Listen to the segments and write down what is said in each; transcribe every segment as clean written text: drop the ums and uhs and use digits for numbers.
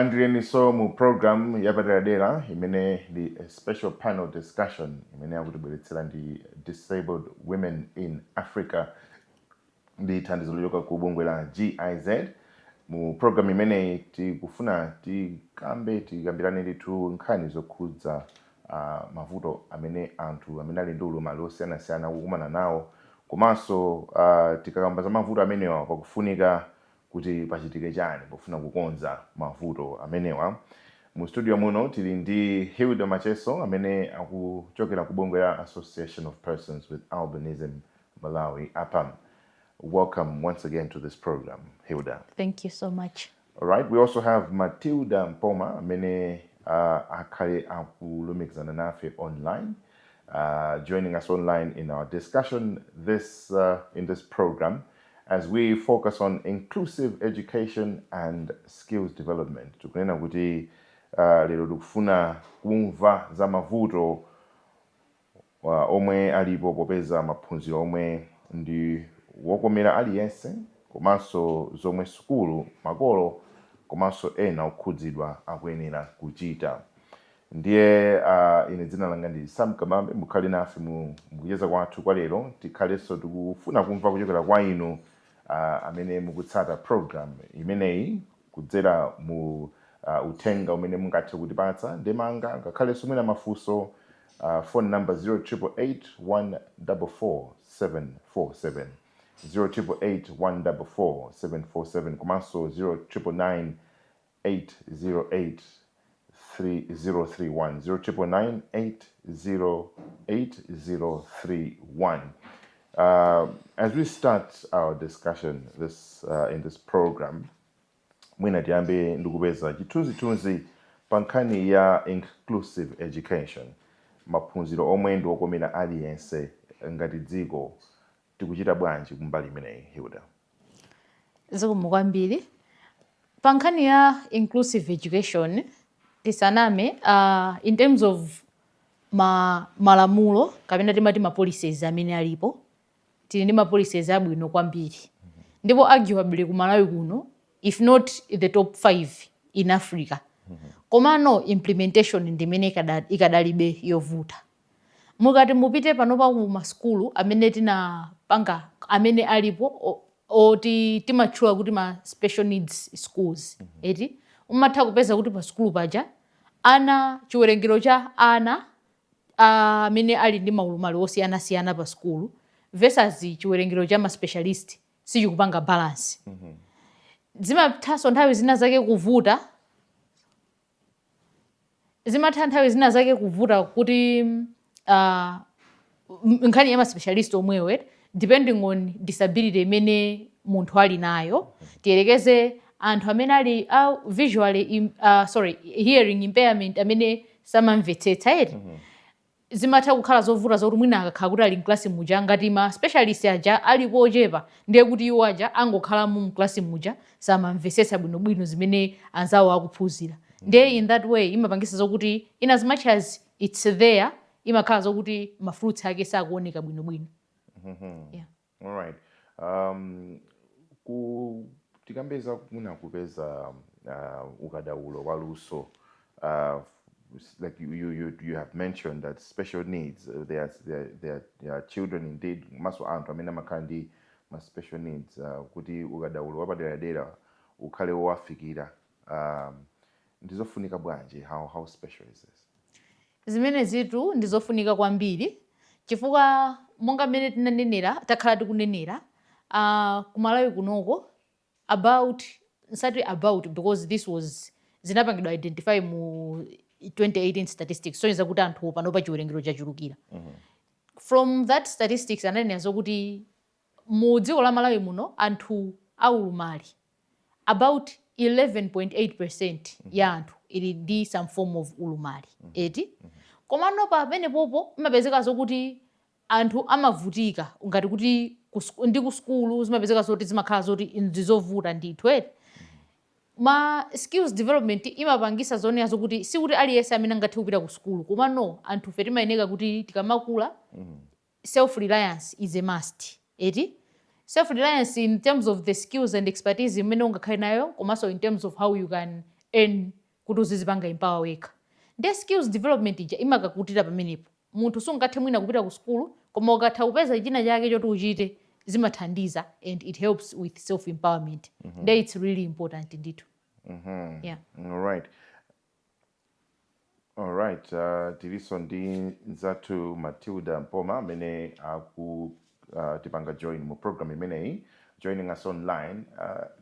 Tikulandireniso mu program yapaderadera imene ndi a special panel discussion imene akutibweretsera ndi Disabled Women in Africa ndi thandizo lochoka ku bungwe la GIZ. Mu program imeneyi tikufuna tikambirane ndithu nkhani zokhudza mavuto amene anthu amene ali ndi ulumali osiyanasiyana akukumana nawo, komanso tikakamba za mavuto amenewa, pakufunika kuti pachitike chani pofuna kukonza mavuto amenewa. Mu studio muno tili ndi Hilda Macheso amene akuchokera ku bungwe la Association of Persons with Albinism Malawi, APAM. Welcome once again to this program, Hilda. Thank you so much. All right, we also have Matilda Mpoma amene akhale akulumikizana nafe online, joining us online in our discussion this in this program as we focus on inclusive education and skills development. Tikunena kuti lero tikufuna kumva za mavuto omwe alipo popeza maphunziro omwe ndi wokomera aliyense, komanso zomwe sukulu, makolo komanso ena okhudzidwa akuyenera kuchita. Ndiye ine dzina langa ndi Sam Kamambe. Mukhale nafe mu mukucheza kwathu kwa lero. Tikhalenso tikufuna kumva kuchokera kwa inu amene mukutsata program imeneyi kudzera mu uthenga umene mungathe kutipatsa, ndemanga, ngakhalenso mwina mafunso. Phone number 0888 144 747, 0888 144 747, komanso 0999 808 3031, 0999 808031. As we start our discussion this in this program, mwina tiyambe ndikupeza chithunzithunzi pa nkhani ya inclusive education, maphunziro omwe ndi okomera aliyense. Ngati dziko tikuchita bwanji kumbali imeneyi, Hilda? Zikomo kwambiri. Pa nkhani ya inclusive education, tisaname, in terms of malamulo kapena timati ma policies amene alipo, tili ndi ma policies abwino kwambiri, ndipo arguably ku Malawi kuno, if not the top 5 in Africa. Komano implementation ndimene ikadalibe yovuta. Mukati mupite panopa ku masukulu amene tinapanga, amene alipo oti timatchula kuti ma special needs schools, eti, umatha kupeza kuti pa sukulu paja ana, chiwerengero cha ana amene ali ndi maulumali osiyanasiyana pa sukulu versus chiwerengero cha ma specialist sichikupanga balance. Zimathanso nthawi zina zake kuvuta, zimatha nthawi zina zake kuvuta kuti nkhani ya ma specialist omwewe, depending on disability imene munthu ali nayo. Tiyerekeze anthu amene ali visually sorry, hearing impairment, amene samamvetsetsa, eti, zimatha kukhala zovuta zokuti mwina akakhala kuti ali mklasi muja, ngati ma specialist aja alipo ochepa, ndiye kuti iwo aja angokhalamo mklasi muja, samamvetsetsa bwinobwino zimene anzawo akuphunzira. Ndiye in that way imapangisa zokuti in as much as it's there, imakhala zokuti ma fruits ake sakuoneka bwinobwino, yeah. Alright, ku tikambeza mwina kupeza ukadaulo waluso, like you have mentioned that special needs, there are children indeed, maso anthu amene amakhala ndi ma special needs, kuti ukadaulo wapaderadera ukhale wowafikira, ndizofunika bwanji? How special is this? Zimene zitu ndizofunika kwambiri, chifukwa monga mmene tinanenera, takhala tikunenera, kumalawi kunoko about, nsati about, because this was zinapangidwa identify mu 2018 statistics, soneza kuti anthu panopa chiwerengero chachulukira. From that statistics ananena zokuti mu dziko la Malawi muno anthu aulumali, about 11.8% ya anthu ili ndi some form of ulumali, eti. Komano pamenepopo imapezeka zokuti anthu amavutika ngati kuti ndi ku sukulu zimapezeka zoti zimakhala zoti ndizovuta ndithu, eti. Ma skills development imapangisa zonena zokuti sikuti aliyense amene angathe kupita ku sukulu, komano anthu fe timayeneka kuti tikamakula, self reliance is a must, eti. Self reliance in terms of the skills and expertise imene ungakhale nayo, komanso in terms of how you can earn, kuti uzizipanga empower wekha. Ndiye skills development ija imakakutira pamenepo. Munthu sungathe mwina kupita ku sukulu, koma ukatha kupeza china chake choti uchite, zimathandiza and it helps with self empowerment. Ndiye it's really important ndithu, yeah. All right. Tiliso ndi nzathu Matilda Mpoma amene aku tipanga join mu program imeneyi, joining us online.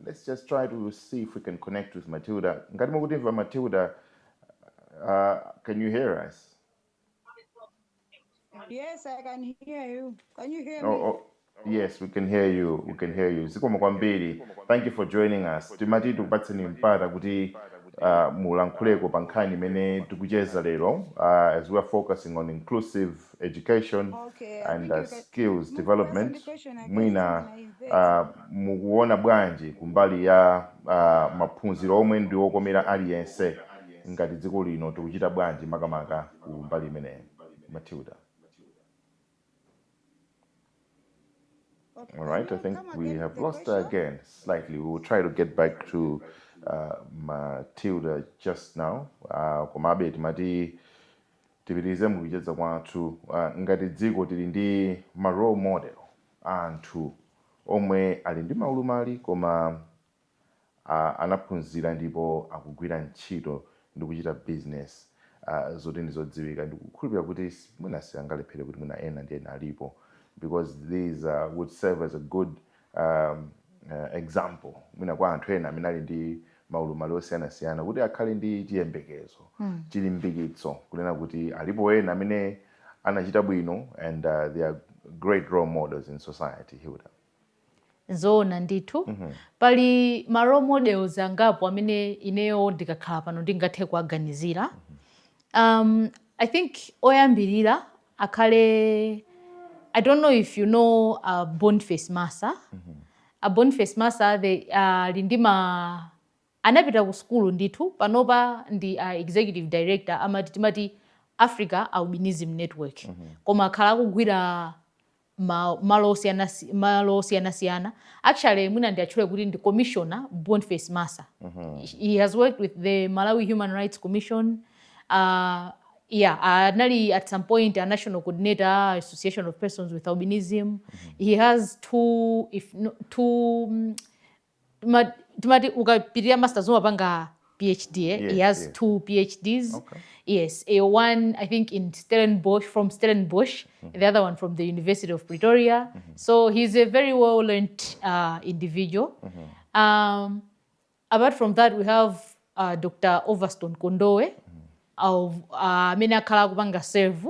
Let's just try to see if we can connect with Matilda. Ngati mukutimva, Matilda, can you hear us? Yes, I can hear you. Can you hear Oh, me? oh, yes, we can hear you. We can hear you. Zikomo kwambiri. Thank you for joining us. Timati tikupatseni mpata kuti mulankhuleko pa nkhani imene tikucheza lero, as we are focusing on inclusive education Okay, I and think you can skills move development. the question again. Mwina mukuona bwanji kumbali ya maphunziro omwe ndi okomera aliyense? Ngati dziko lino tikuchita bwanji makamaka ku mbali imeneyi, Matilda? Okay, All can right, I you think come we again have with the lost her question? again slightly. We will try to get back to Matilda just now. Komabe timati tipitirize mukucheza kwathu. Ngati dziko tili ndi ma role model, anthu omwe ali ndi maulumali koma anaphunzira ndipo akugwira ntchito ndi kuchita business zoti ndi zodziwika. Ndikukhulupirira kuti mwina siangalephere kuti mwina ena ndi ena alipo, because these would serve as a good example mwina kwa anthu ena amene ali ndi maulumali osiyanasiyana, kuti akhale ndi chiyembekezo, chilimbikitso, kunena kuti alipo ena amene anachita bwino and they are great role models in society, Hilda. Zoona ndithu, pali ma role models angapo amene ineyo ndikakhala pano ndingathe kuaganizira. I think oyambirira akhale, I don't know if you know Boniface Massa. Boniface Massa, they ali ndi ma anapita ku sukulu ndithu. Panopa ndi executive director, amati timati Africa Albinism Network, koma akhala akugwira malo osiyanasiyana. Actually, mwina ndiatchule kuti ndi Commissioner Boniface Massa. He has worked with the Malawi Human Rights Commission. Yeah, anali at some point a national coordinator, Association of Persons with Albinism. He has two, if no, two timati ukapitirira masters umapanga PhD, eh? Yes. He has two PhDs. Yes, a one, I think, in Stellenbosch, from Stellenbosch, the other one from the University of Pretoria. So he's a very well learned individual. Apart from that, we have Dr. Overstone Kondowe of amene akhala akupanga serve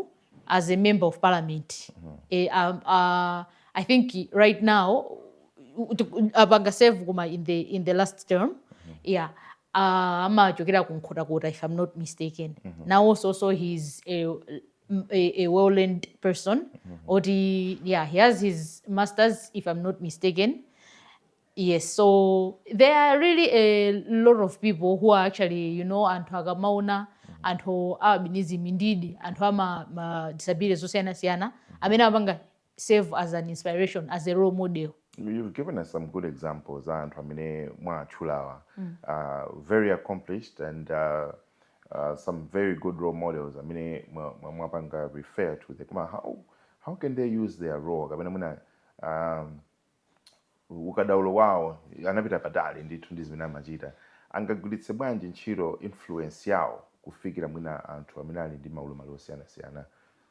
as a member of parliament. I think right now apanga serve kuma in the last term, yeah. Amachokera ku Nkhotakota, if I'm not mistaken. Now also, so he's a well learned person oti, yeah, he has his masters, if I'm not mistaken. Yes, so there are really a lot of people who are actually, anthu akamaona anthu a albinism, indeed anthu ama ma disabilities osiyanasiyana amene amapanga serve as an inspiration, as a role model. You've given us some good examples, anthu amene mwatchulawa, very accomplished and some very good role models amene mwapanga refer to the koma how can they use their role, kapena mwina ukadaulo wawo, anapita patali ndithu ndi zimene amachita, angagwiritse bwanji ntchito influence yawo kufikira mwina anthu amene ali ndi maulumali osiyanasiyana,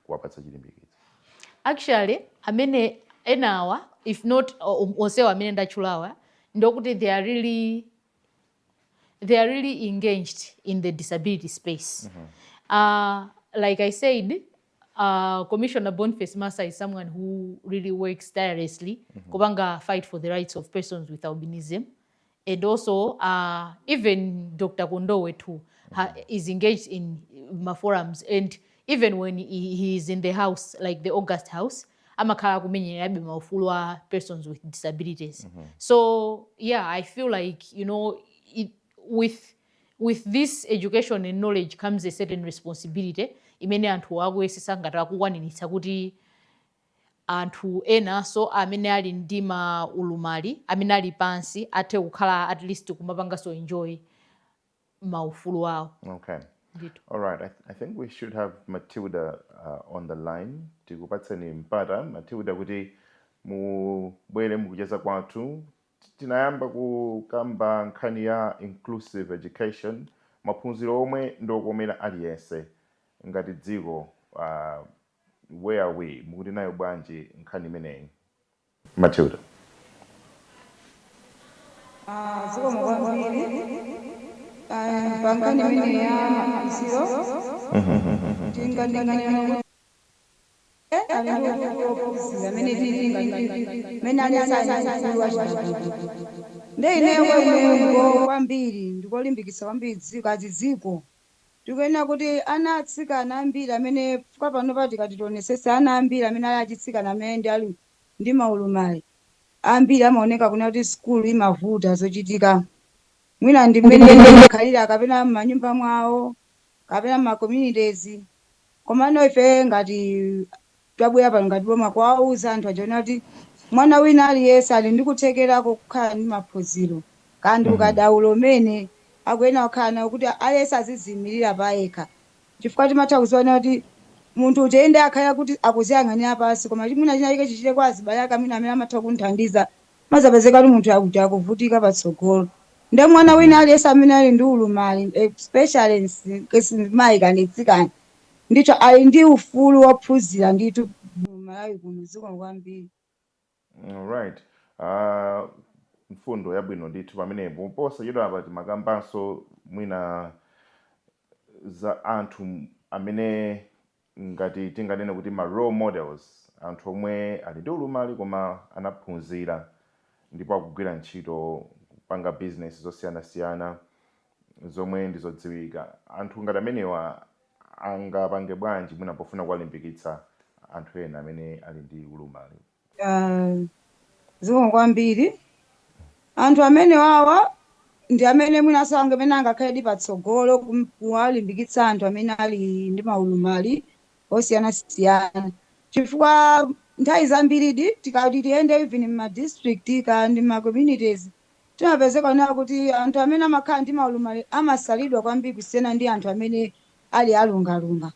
kuwapatsa chilimbikitso? Actually, amene enawa, if not onsewa amene ndatchulawa, ndokuti they are really engaged in the disability space. Like I said, Commissioner Boniface Massa is someone who really works tirelessly kupanga fight for the rights of persons with albinism, and also even Dr. Kondowe too is engaged in ma forums, and even when he is in the house, like the August House, amakhala akumenyerabe maufulu a persons with disabilities. So yeah, I feel like with this education and knowledge comes a certain responsibility imene anthu akuyesesa ngati akukwaniritsa kuti anthu enanso amene ali ndi maulumali, amene ali pansi, athe kukhala at least kumapanganso enjoy. Maufulu awo. Okay. Ndithu. All right. I think we should have Matilda on the line. Tikupatseni mpata, Matilda, kuti mubwere mukucheza kwathu. Tinayamba kukamba nkhani ya inclusive education, maphunziro omwe ndiokomera aliyense. Ngati dziko, where are we? Mukuti nayo bwanji nkhani imeneyi, Matilda? Ah, zikomo kwambiri. Ah, pa nkhani imene ya maphunziro, tinganene kuti ali ndi ufulu wophunzira amene tili mene ali asali ufulu wachibadwidwe. Nde ineyo kwa ineyo ndiko kwambiri ndikolimbikitsa kwambiri dziko azidziko tikuyenera kuti ana atsikana ambiri amene fika pano tikati tionesese, ana ambiri amene ali achitsikana amene ndi ali ndi maulumali ambiri amaoneka kuna kuti sukulu imavuta, zochitika mwina ndi mmene khalira kapena m'manyumba mwawo kapena m'ma communities. Komano ife ngati tabwera pano ngati boma kuwauza anthu ajaona kuti mwana wina aliyense ali ndi kuthekerako kukhala ndi maphunziro kandi ukadaulo umene akuyenera kukhala nawo kuti aliyense aziziyimirira payekha, chifukwa timatha kuziona kuti munthu uja akhala kuti akuziyang'anira pansi, koma chimwina china chike chichite kwa azibale ake amene amene amatha kumuthandiza, mazapezeka kuti munthu akuti akuvutika patsogolo. Nde mwana wina aliyense amene ali ndi ulumali, especially mayi kandi mtsikana, ndithu ali ndi ufulu wophunzira ndithu Malawi kuno. Zikomo kwambiri. Alright. Mfundo yabwino ndithu pamenepo. Posachedwa apa timakambanso mwina za anthu amene ngati tinganene kuti ma role models, anthu omwe ali ndi ulumali koma anaphunzira ndipo akugwira ntchito, kupanga business zosiyanasiyana zomwe ndizodziwika. Anthu ngati amenewa angapange bwanji mwina pofuna kuwalimbikitsa anthu ena amene ali ndi ulumali? Ah, zikomo kwambiri. Anthu amene wawa ndi amene mwinanso amene angakhaledi patsogolo kuwalimbikitsa anthu amene ali ndi maulumali osiyanasiyana, chifukwa nthawi zambiridi tikati tiyende even m'ma district kandi ma communities, timapezeka nawo kuti anthu amene amakhala ndi maulumali amasalidwa kwambiri kusiyana ndi anthu amene ali alungalunga.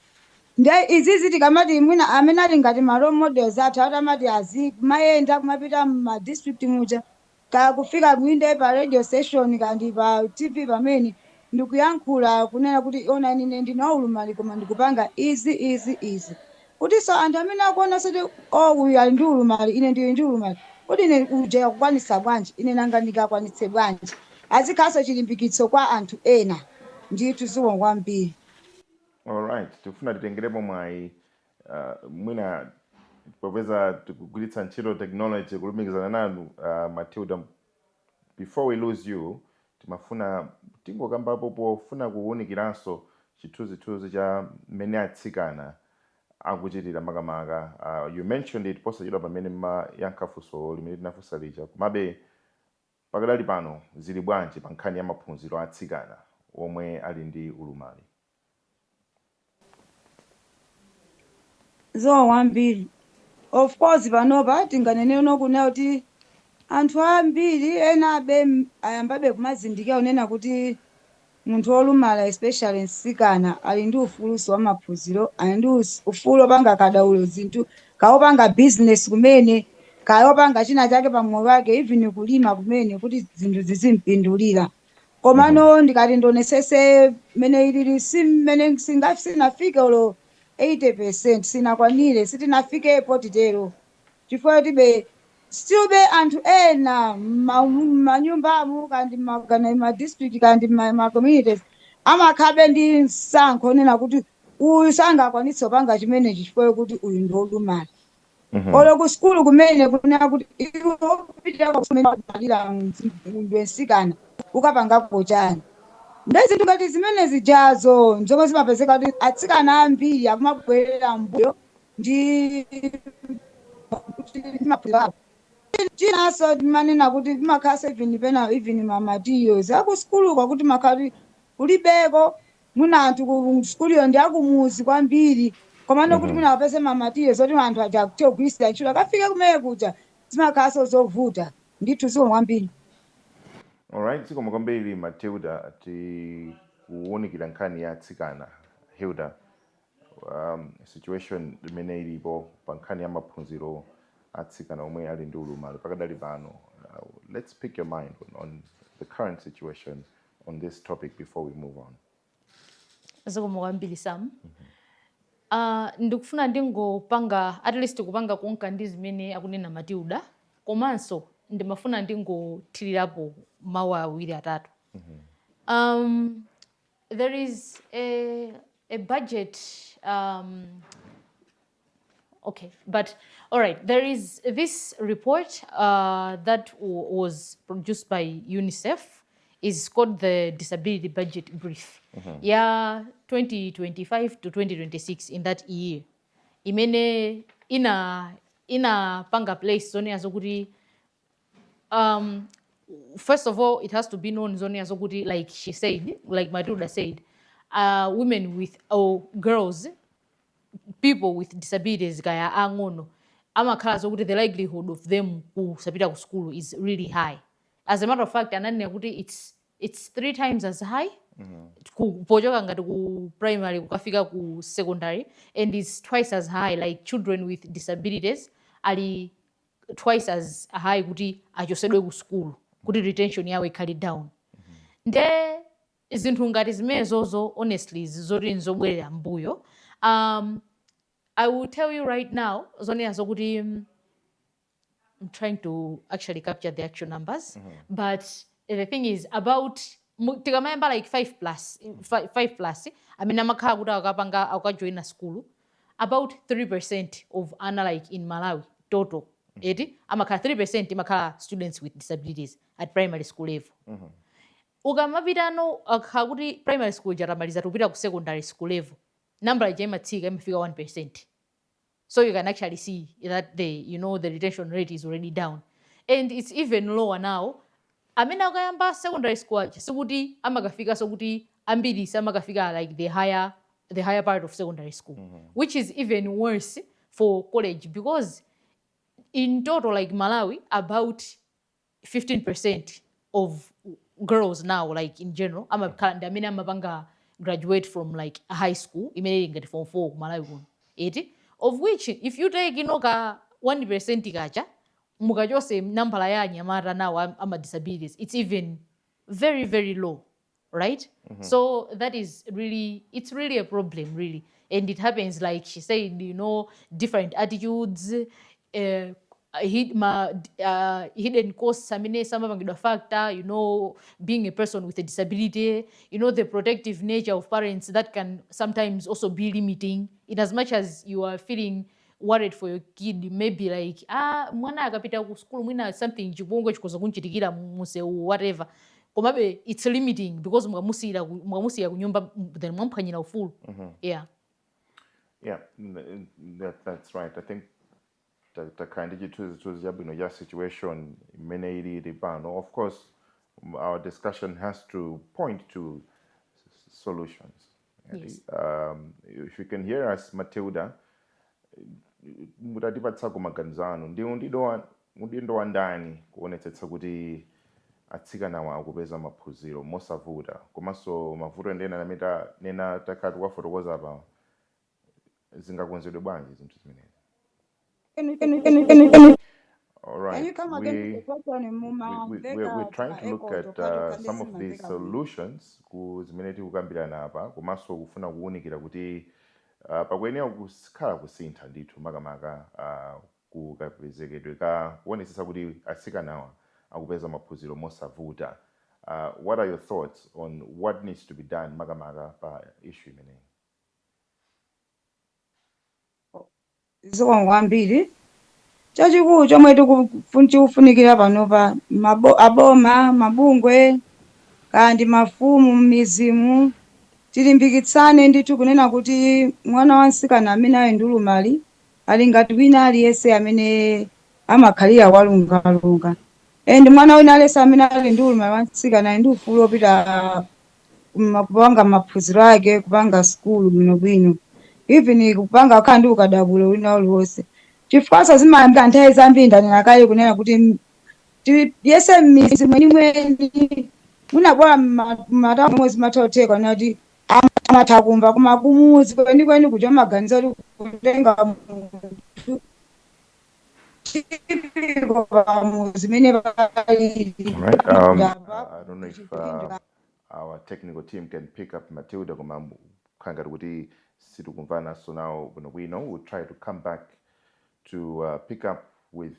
Nde izizi tikamati mwina amene ali ngati ma role models athu atamati azi kumayenda kumapita ma district muja, ka kufika mwinde pa radio station kandi pa TV pamene ndikuyankhula kunena kuti, "Ona, ine ndine waulumali koma ndikupanga izi, izi, izi," kuti so anthu amene akuona soti, "Oh, uyu ali ndi ulumali, ine ndili ndi ulumali, kuti ine uja akukwanisa bwanji, ine nanga ndingakwanitse bwanji?" Azikhalanso chilimbikitso kwa anthu ena ndithu. Zikomo kwambiri. Alright, tikufuna titengerepo mwayi, mwina popeza tikugwiritsa ntchito technology kulumikizana nanu, Matilda, before we lose you, timafuna tingokambapo pofuna kuwunikiranso chithunzithunzi cha mmene atsikana akuchitira makamaka. You mentioned it posachedwa pamene mayankha funso limene tinafunsa lija. Komabe pakadali pano zili bwanji pa nkhani ya maphunziro a atsikana omwe ali ndi ulumali? Zikomo kwambiri. Of course, panopa tinganene kunena kuti anthu ambiri ena abe ayambabe kumazindikira kunena kuti munthu wolumala, especially mtsikana, ali ndi ufuluso wa maphunziro, ali ndi ufulu opanga kadaulo zinthu, kaopanga business kumene, kayopanga china chake pamoyo wake, even kulima kumene, kuti zinthu zizimpindulira. Komano ndikati ndionesese mmene ilili, si mmene sinafike olo 80%, sinakwanire, sitinafikepo titero, chifukwa tibe still be anthu ena m'manyumbamu kandi ma district kandi ma communities amakhabe ndi msankho onena kuti uyu sangakwanitse kupanga chimenechi chifukwa kuti uyu ndi wolumala. Olo ku sukulu kumene, kunena kuti iwe upita kumene alira ndiwe mtsikana, ukapangako chani? Nde zinthu ngati zimene zijazo nzomwe zimapezeka kuti atsikana ambiri akumabwerera mbuyo ndi maphunziro awo. Chinanso timanena kuti timakhalanso even pena even ma materials akusukuluko kuti makhala kuti kulibeko. Mwina anthu ku sukuluyo ndi akumuzi kwambiri, komano kuti mwina apeze ma materials oti anthu aja akuthe kugwirisira ntchito akafike kumene kuja, zimakhalanso zovuta ndithu. Zikomo kwambiri. Alright, zikomo kwambiri, Matilda. Ti Kuwunikira nkhani ya atsikana, Hilda, situation imene ilipo pa nkhani ya maphunziro atsikana omwe ali ndi ulumali pakadali pano, let's pick your mind on the current situation on this topic before we move on. Zikomo kwambiri, Sam. Ndikufuna ndingopanga at least kupanga konka ndi zimene akunena Matilda, komanso ndimafuna ndingothirirapo mawu awiri atatu. There is a budget, okay, but all right, there is this report that was produced by UNICEF, is called the Disability Budget Brief ya 2025 to 2026. In that year imene inapanga place zonena zokuti, first of all, it has to be known zonena zokuti, like she said, like Matilda said, women with or girls, people with disabilities, kaya ang'ono, amakhala zokuti the likelihood of them kusapita ku school is really high. As a matter of fact, ananena kuti it's three times as high pochoka ngati ku primary kukafika ku secondary, and it's twice as high, like children with disabilities ali twice as high kuti achosedwe ku school, kuti retention yawo ikhale down. Nde zinthu ngati zimenezozo, honestly, zoti nzobwerera mbuyo. I will tell you right now zonena zokuti, I'm trying to actually capture the actual numbers, but the thing is about tikamayamba like 5 plus 5 plus amene amakhala kuti akapanga akajoina school, about 3% of ana, like in Malawi total eti, amakhala 3% imakhala students with disabilities at primary school level. Ukamapitano, akhala kuti primary school chatamaliza, tikupita ku secondary school level, number ija imatsika, imafika 1. So you can actually see that the you know the retention rate is already down, and it's even lower now. Amene akayamba secondary school aja, sikuti amakafika, sokuti ambiri samakafika like the higher part of secondary school, which is even worse for college, because in total, like Malawi, about 15% of girls now, like in general, amakhala ndi amene amapanga graduate from like a high school imene ili ngati form 4 ku Malawi kuno eti, of which if you take ka 1% kacha, mukachose nambala ya anyamata now ama disabilities, it's even very, very low, right? So that is really, it's really a problem, really. And it happens, like she said, different attitudes, hidden costs amene samapangidwa factor, being a person with a disability, the protective nature of parents that can sometimes also be limiting, in as much as you are feeling worried for your kid, maybe like, ah, mwana akapita ku school mwina something chipongwe chikhoza kunchitikira munsewu, whatever. Komabe it's limiting because mukamusiyira ku nyumba, then mwamphwanyira ufulu, yeah. Yeah, that's right. I think takhala ndi chithunzithunzi chabwino cha situation imene ilili pano. Of course, our discussion has to point to solutions. Yes. If you can hear us, Matilda, mutatipatsako maganizo anu, ndi udindo wa ndani kuonetsetsa kuti atsikanawa akupeza maphunziro mosavuta, komanso mavuto ena amene tanena, takhala tikuwafotokoza pa, zingakonzedwe bwanji zinthu zimenezi? Can All right. you come again with the question? We're Mumamveka trying to look echo at tokhatokha some of the ndisimamveka bwino. solutions ku zimene tikukambirana apa, komanso kufuna kuwunikira kuti pakuyenera kukhala kusintha ndithu, makamaka kukapezekedwe ka kuonetsetsa kuti atsikanawa akupeza maphunziro mosavuta. What are your thoughts on what needs to be done, makamaka pa issue imeneyi? Zikomo kwambiri. Chachikulu chomwe tikufunikira panopa, aboma, mabungwe kandi mafumu m'midzimu, tilimbikitsane ndithu kunena kuti mwana wamtsikana amene ali ndi ulumali ali ngati wina aliyense amene amakhalira walungalunga, and mwana wina aliyense amene ali ndi ulumali wamtsikana ali ndi ufulu wopita kupanga maphunziro ake, kupanga sukulu bwinobwino, even kupanga kukhala ndi ukadaulo wina uliwonse, chifukwa zimayambika nthawi zambiri. Ndanena kale kunena kuti yese m'midzi mwenimweni. Mwina matauni momwe zimatha kutheka nati amatha kumva, koma kumuzi kwenikweni kuja maganizo kuti kutenga munthu typical pamuzi mene palili. All right. I don't know if our technical team can pick up Matilda, koma khangati kuti sitikumvana, so now bwinobwino we'll try to come back to pick up with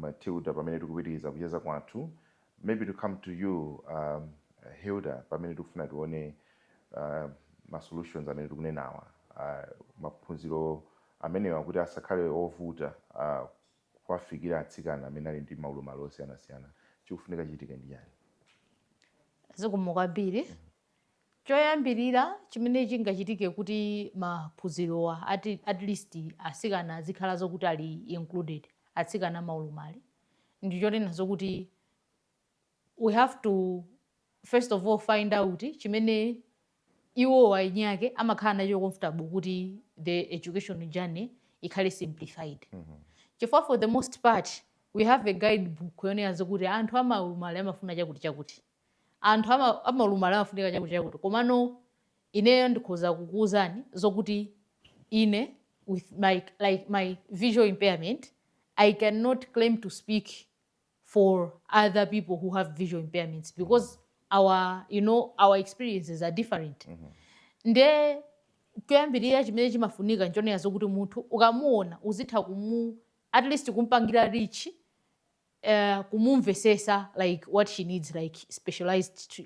Matilda pamene tikupitiriza kucheza kwathu. Maybe to come to you, Hilda, pamene tikufuna tione ma solutions amene tikunenawa, maphunziro amenewa kuti asakhale ovuta kuwafikira atsikana amene ali ndi maulumali osiyanasiyana, chikufunika chitike ndi chani? Zikomo kwambiri. Choyambirira chimene chingachitike kuti maphunzirowa at least atsikana azikhala zokuti ali included, atsikana maulumali, ndi chonena zokuti we have to first of all find out chimene iwo eni ake amakhala nacho comfortable kuti the education journey ikhale simplified, chifukwa for the most part we have a guidebook yonena zokuti anthu amaulumali amafuna chakuti chakuti, anthu amaulumali amafunika chakuti chakuti. Komano ineyo ndikhoza kukuwuzani zokuti ine with my, like, my visual impairment, I cannot claim to speak for other people who have visual impairments because our you know our experiences are different. Nde choyambirira chimene chimafunika nchonena zokuti munthu ukamuona uzitha kumu at least kumpangira reach, kumumvesesa like what she needs, like specialized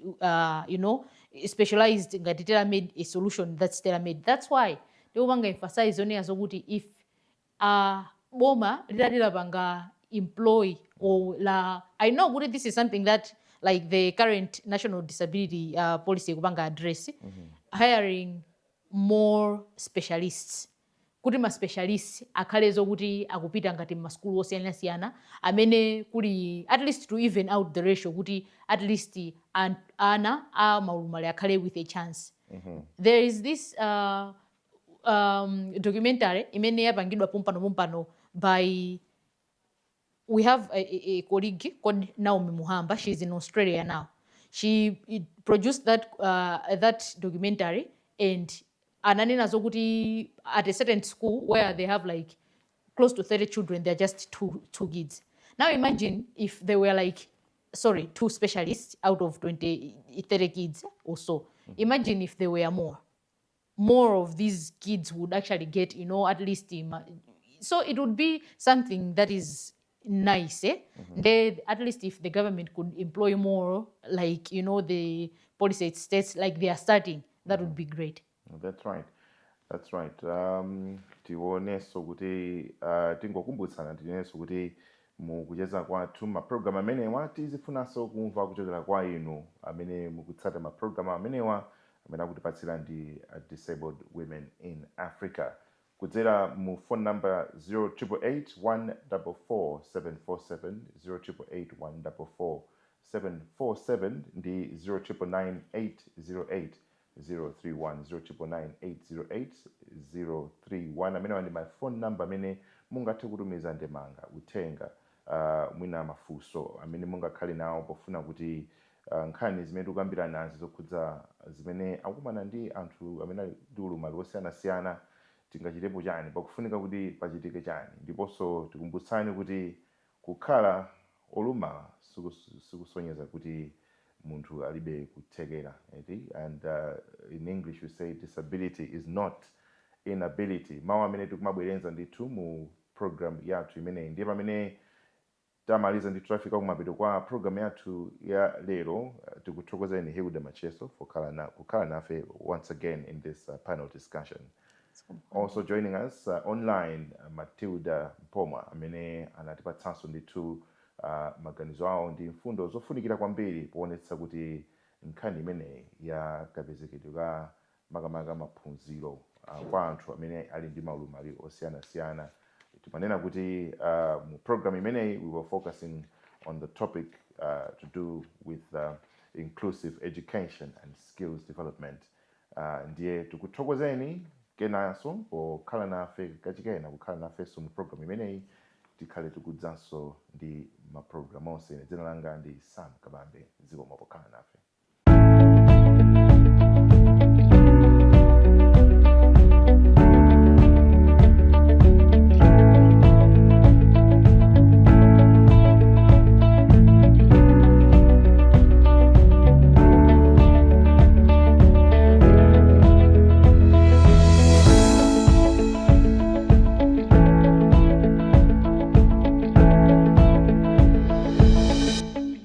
specialized ngati tailor made, a solution that's tailor made. That's why ndikupanga emphasize yonena zokuti if boma litati lapanga employ or la, I know kuti this is something that like the current national disability policy ikupanga address, hiring more specialists, kuti ma specialists akhale zokuti akupita ngati m'masukulu osiyanasiyana amene kuli, at least to even out the ratio, kuti at least ana a maulumali akhale with a chance. There is this documentary imene yapangidwa pompano pompano by, we have a colleague called Naomi Muhamba. She's in Australia now. She produced that documentary and ananena zokuti at a certain school where they have like close to 30 children, there are just two kids. Now imagine if there were like, sorry, two specialists out of 20, 30 kids or so. Imagine if there were more. More of these kids would actually get, at least, so it would be something that is nice, eh? They, at least if the government could employ more, like, the policy states, like they are starting, that would be great. That's right. That's right. Tionenso kuti tingokumbutsana, tinenso kuti mukucheza kwathu mapulogalamu amenewa tizifunanso kumva kuchokera kwa inu amene mukutsata mapulogalamu amenewa amene akutipatsira ndi Disabled Women in Africa kudzera mu phone number 0888 144 747, 0888 144 747 ndi 0999 808 031, 0999 808 031. Amenewa ndi ma phone number amene mungathe kutumiza ndemanga, uthenga, mwina mafunso amene mungakhale nawo pofuna kuti nkhani zimene tikukambirana nazi zokhudza zimene akukumana ndi anthu amene ali ndi ulumali wosiyanasiyana, tingachitepo chani, pakufunika kuti pachitike chani. Ndiponso tikumbutsani kuti kukhala olumala sikusonyeza kuti munthu alibe kuthekera, eti? And in English we say disability is not inability, mawu amene tikumabwerenza ndithu mu program yathu imeneyi. Ndiye pamene tamaliza ndithu, tafika kumapeto kwa program yathu ya lero. Tikuthokozeni Hilda Macheso for kukhala nafe once again in this panel discussion. Also joining us online, Matilda Mpoma, amene anatipatsanso ndithu maganizo awo ndi mfundo zofunikira kwambiri poonetsa kuti nkhani imeneyi ya kapezekedwe ka makamaka maphunziro kwa anthu amene ali ndi maulumali osiyanasiyana. Timanena kuti mu program imeneyi we were focusing on the topic to do with inclusive education and skills development. Ndiye tikuthokozeni kenanso pokhala nafe kachikena, kukhala nafenso mu program imeneyi. Tikhale tikudzanso ndi mapulogalamu onse. Dzina langa ndi Sam Kabambe. Zikomo pokhala nafe.